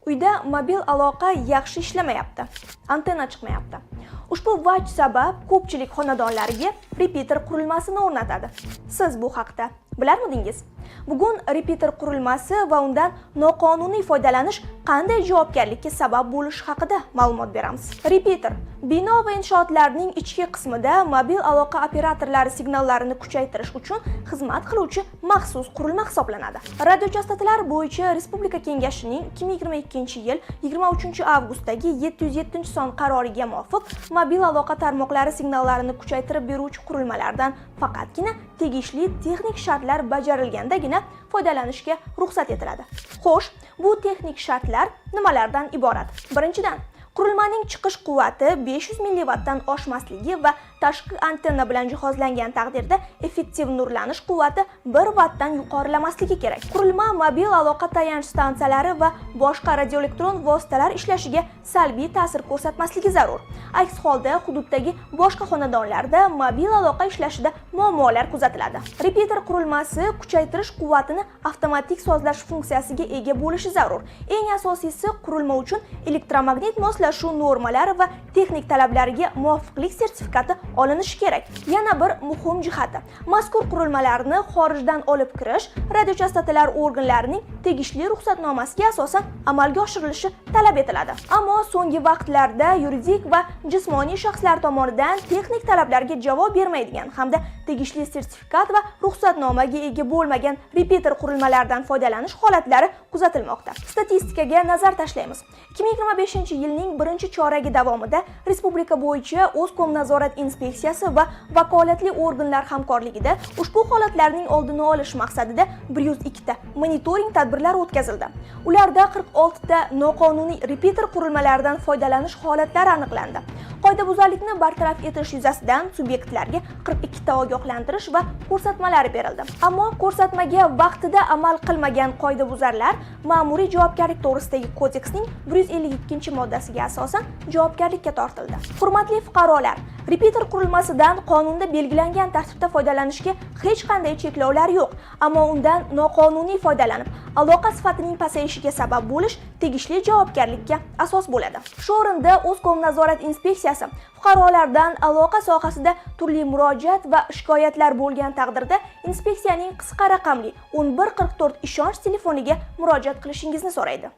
Uyda mobil aloqa yaxshi ishlamayapti, antenna chiqmayapti. Ushbu vaj sabab ko'pchilik xonadonlariga repeater qurilmasini o'rnatadi. Siz bu haqda bilarmidingiz? Bugun repeater qurilmasi va undan noqonuniy foydalanish qanday javobgarlikka sabab bo'lishi haqida ma'lumot beramiz. Repeater bino va inshootlarning ichki qismida mobil aloqa operatorlari signallarini kuchaytirish uchun xizmat qiluvchi maxsus qurilma hisoblanadi. Radiochastotalar bo'yicha Respublika Kengashining 2022-yil 23 avgustdagi 707 son qaroriga muvofiq, mobil aloqa tarmoqlari signallarini kuchaytirib beruvchi qurilmalardan faqatgina tegishli texnik shartlar bajarilgandagina foydalanishga ruxsat etiladi. Xo'sh, bu texnik shartlar nimalardan iborat? Birinchidan, qurilmaning chiqish quvvati 500 millivattdan oshmasligi va tashqi antenna bilan jihozlangan taqdirda effektiv nurlanish quvvati 1 vattdan yuqorilamasligi kerak. Qurilma mobil aloqa tayanch stansiyalari va boshqa radioelektron vositalar ishlashiga salbiy ta'sir ko'rsatmasligi zarur. Aks holda hududdagi boshqa xonadonlarda mobil aloqa ishlashida muammolar kuzatiladi. Repeater qurilmasi kuchaytirish quvvatini avtomatik sozlash funksiyasiga ega bo'lishi zarur. Eng asosiysi, qurilma uchun elektromagnit moslashuv normalari va texnik talablariga muvofiqlik sertifikati olinishi kerak. Yana bir muhim jihati: mazkur qurilmalarni xorijdan olib kirish radiochastotalar organlarining tegishli ruxsatnomasiga asosan amalga oshirilishi talab etiladi. Ammo so'nggi vaqtlarda yuridik va jismoniy shaxslar tomonidan texnik talablarga javob bermaydigan hamda tegishli sertifikat va ruxsatnomaga ega bo'lmagan repeater qurilmalaridan foydalanish holatlari kuzatilmoqda. Statistikaga nazar tashlaymiz. 2025 yilning birinchi choragi davomida respublika bo'yicha O'zkomnazorat inspeksiyasi va vakolatli organlar hamkorligida ushbu holatlarning oldini olish maqsadida 102 ta monitoring tadbirlari o'tkazildi. Ularda 46 ta noqonuniy repeater qurilmalaridan foydalanish holatlari aniqlandi. Qoidabuzarlikni bartaraf etish yuzasidan subyektlarga 42 ta ogohlantirish va ko'rsatmalar berildi. Ammo ko'rsatmaga vaqtida amal qilmagan qoidabuzarlar Ma'muriy javobgarlik to'g'risidagi kodeksning 152 moddasiga asosan javobgarlikka tortildi. Hurmatli fuqarolar, repeater qurilmasidan qonunda belgilangan tartibda foydalanishga hech qanday cheklovlar yo'q, ammo undan noqonuniy foydalanib, aloqa sifatining pasayishiga sabab bo'lish tegishli javobgarlikka asos bo'ladi. Shu o'rinda O'zkomnazorat inspeksiyasi fuqarolardan aloqa sohasida turli murojaat va shikoyatlar bo'lgan taqdirda inspeksiyaning qisqa raqamli 1144 ishonch telefoniga murojaat qilishingizni so'raydi.